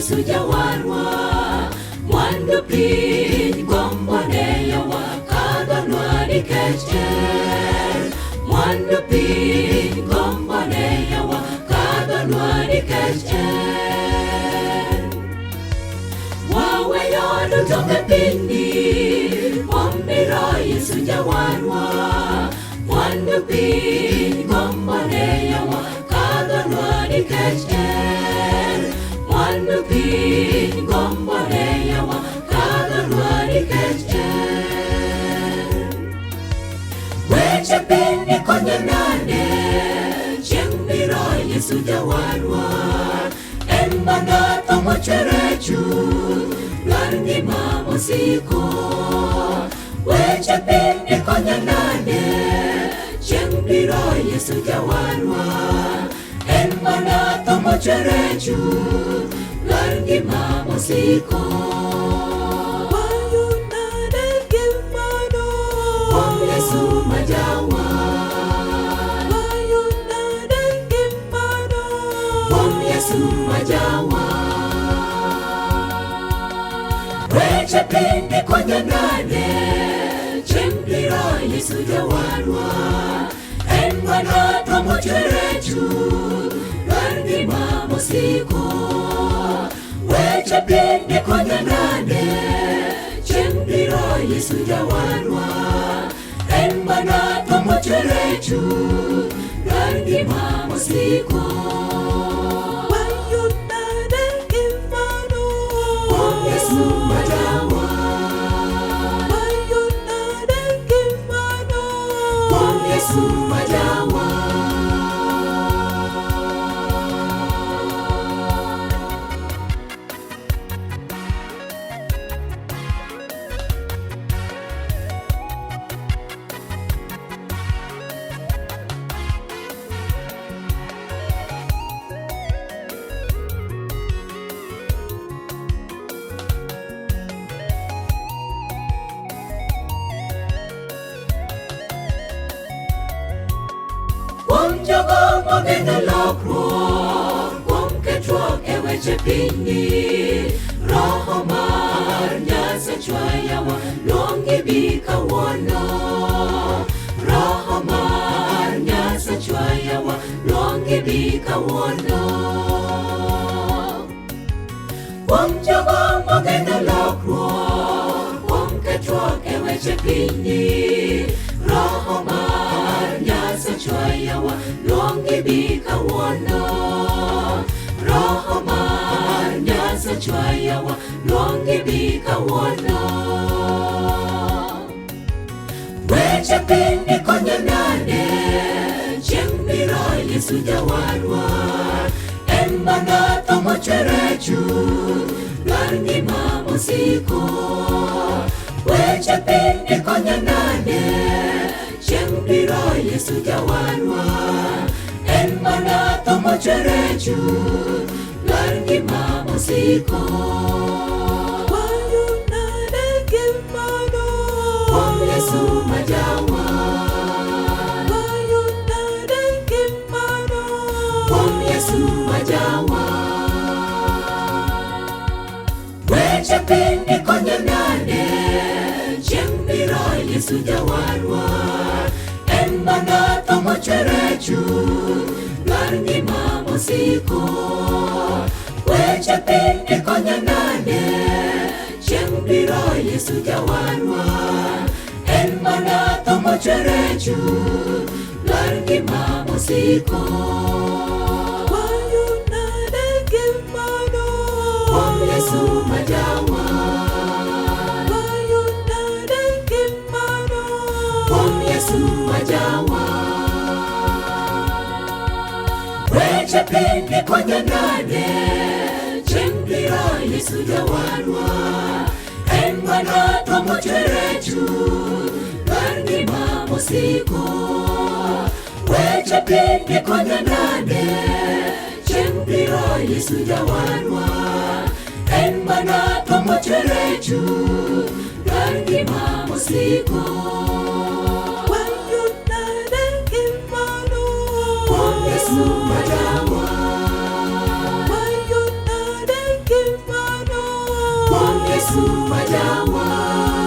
Yesu jawarwa. Mwandu piny gombo ne yawa kadhonwa nikech en. Mwandu piny gombo ne yawa kadhonwa nikech en. Waweyo duto e pinyni kuom biro Yesu jawarwa. Mwandu piny gombo ne yawa kadhonwa nikech en. Mwandu piny gombo ne yawa kadhonwa nikech en. Weche piny konyo nade chieng' biro Yesu jawarwa. En mana tho mochwere chuth dwar ngima mosiko. Weche piny konyo nade chieng' biro Yesu jawarwa. En mana tho mochwere chuth dwar ngima mosiko. Wayudane gi mano. Kuom Yesu ma jawar. Wayudane gi mano. Kuom Yesu ma jawar. Weche piny konyo nade chieng' biro Yesu jawarwa. En mana tho mochwere chuth dwar ngima mosiko. Weche piny konyo nade chieng' biro Yesu jawarwa. En mana tho mochwere chuth dwar ngima mosiko. Wayudane gi mano. Kuom Yesu ma jawar. Wayudane gi mano. Kuom Yesu ma jawar. Kuom jogo mogeno lokruok, kuom ketruok e weche pinyni, Roho mar Nyasachwa yawa luongi bi kawuono. Roho mar Nyasachwa yawa luongi bi kawuono. Kuom jogo mogeno lokruok, kuom ketruok e weche pinyni, Roho mar Nyasachwa yawa luongi bi kawuono. Roho mar Nyasachwa yawa luongi bi kawuono. Weche piny konyo nade chieng' biro Yesu jawarwa. En mana tho mochwere chuth dwar ngima mosiko. Weche piny konyo nade chieng' biro Yesu jawarwa. En mana tho mochwere chuth dwar ngima mosiko. Wayudane gi mano. Kuom Yesu ma jawar. Wayudane gi mano. Kuom Yesu ma jawar. Weche piny konyo nade chieng' biro Yesu jawarwa. En mana tho mochwere chuth dwar ngima mosiko. Weche piny konyo nade chieng' biro Yesu jawarwa. En mana tho mochwere chuth dwar ngima mosiko. Wayudane gi mano. Kuom Yesu ma jawar. Wayudane gi mano. Kuom Yesu ma jawar. Weche piny konyo nade chieng' biro Yesu jawarwa. En mana tho mochwere chuth dwar ngima mosiko. Weche piny konyo nade chieng' biro Yesu jawarwa. En mana tho mochwere chuth dwar ngima mosiko. Wayudane gi mano. Kuom Yesu ma jawar. Wayudane gi Yesu majawa.